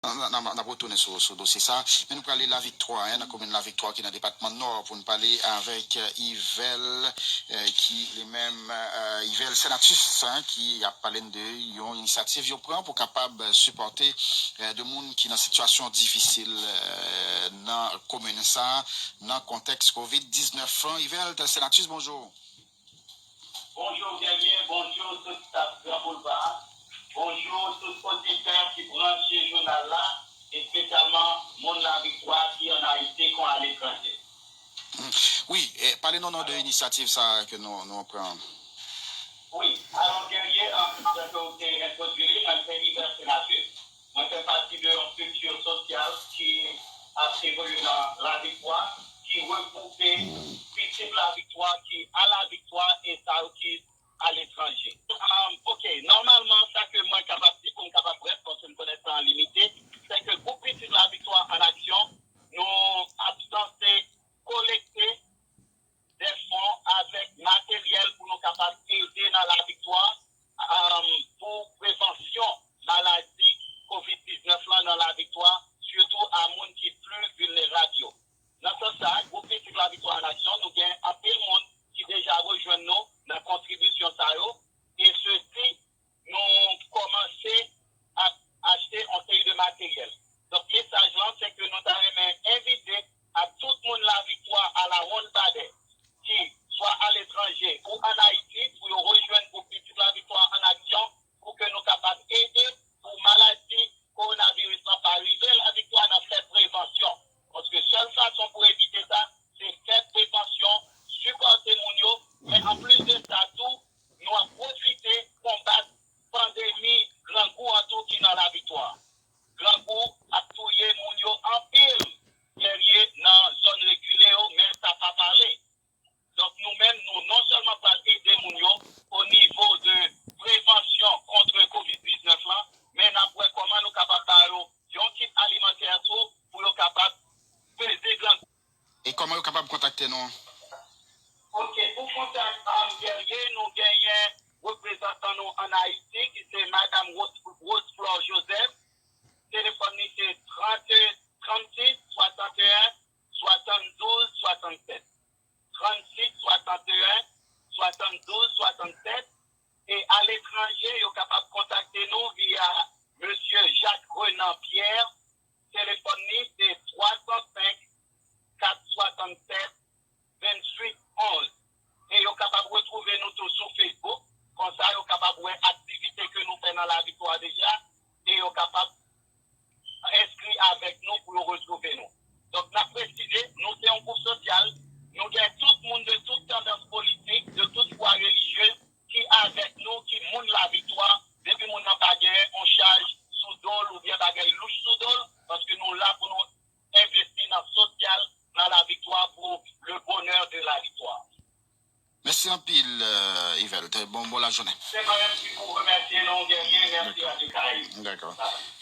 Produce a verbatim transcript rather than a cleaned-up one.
N ap retounen sou, sou dosye sa. Men nou prale Laviktwa, en, nan komin Laviktwa ki nan depatman Nò pou n pale avèk, eh, Yvel, eh, ki li menm, eh, Yvel Senatus, en, ki ap pale n de yon inisyativ yo pran pou kapab sipòte, eh, de moun ki nan sitiyasyon difisil, eh, nan komin sa, nan kontèks kovid diznèf lan. Yvel Senatus, bonjou. Bonjou Guerrier, bonjou tout staf Gran Boulva, bonjou tout oditè ki branche jounal la, espesyalman moun Laviktwa ki ann Ayiti kon aletranje. Wi, eh, pale nou non de inisyativ sa ke nou, nou pran. Wi, alò Guerrier, an, jan ke w te entwodui li, mwen se Yvel Senatus. Mwen fè pati de yon strikti sosyal ki ap evolye nan Laviktwa, ki regwoupe pitit Laviktwa ki a Laviktwa e sa yo ki aletranje. Um, ok, nòmalman, sa ke mwen kapab di pou m kapab brèf, paske m konnen tan an limite, se ke gwoup Pitit Laviktwa an aksyon, nou ap sanse kolekte de fon avèk materyèl pou nou kapab ede nan Laviktwa, um, pou prevansyon maladi kovid diznèf lan nan Laviktwa, sitou a moun ki pli vilnerab yo. Nan sans sa, gwoup Pitit Laviktwa an aksyon, nou gen anpil moun ki deja rejwenn nou nan kontribisyon sa yo, e sesi nou kòmanse ap achte yon seri de materyèl. Donk, mesaj lan, se ke nou ta renmen envite a tout moun Laviktwa a Lawonn Badè, ki swa aletranje ou ann Ayiti, pou yo rejwenn gwoup Pitit Laviktwa an aksyon pou ke nou kapab ede pou maladi kowonaviris lan pa rive Laviktwa nan fè prevansyon. Paske sèl fason pou evite sa, se fè prevansyon, sipòte moun yo, men anplis de sa tou, nou ap pwofite konbat pandemi grangou an tou ki nan Laviktwa. Grangou ap touye moun yo anpil, Guerrier, nan zòn rekile yo, men sa pa pale. Donk nou menm, nou non sèlman pral ede moun yo o nivo de prevansyon kont kovid diznèf lan, men n ap wè kòman nou kapab ba yo yon kit alimantè tou pou yo kapab peze grangou. E kòman yo kapab kontakte nou? Ok, pou kontak, um, Guerrier, nou genyen reprezantan nou ann Ayiti, ki se Madam Rose, Rose Flore Joseph. Telefòn li se trant, trannsis, swasanteyen, swasanndouz, swasannsèt. Trannsis, swasanteyen, swasanndouz, swasannsèt. E aletranje, yo kapab kontakte nou via Mesye Jacques Renan Pierre. Telefòn li se twa san senk, kat swasannsèt, venntuit onz. E yo kapab retwouve nou tou sou Facebook. Konsa, yo kapab wè aktivite ke nou fè nan Laviktwa deja. E yo kapab enskri avèk nou pou yo retwouve nou. Donk, n ap presize, nou se yon gwoup sosyal, nou gen tout moun de tout tandans politik, de tout fwa relijyez ki avèk nou, ki moun Laviktwa, depi moun nan pa gen yon chaj sou do l oubyen bagay louch sou do l, paske nou la pou nou envesti nan sosyal, nan Laviktwa pou le bonheur de Laviktwa. Mèsi anpil, euh, Yvel. Te bon, bon lajounen. Se mwen menm ki pou remèsye nou, Guerrier. Mèsi, Radyo Karayib. Dakò. Bye bye.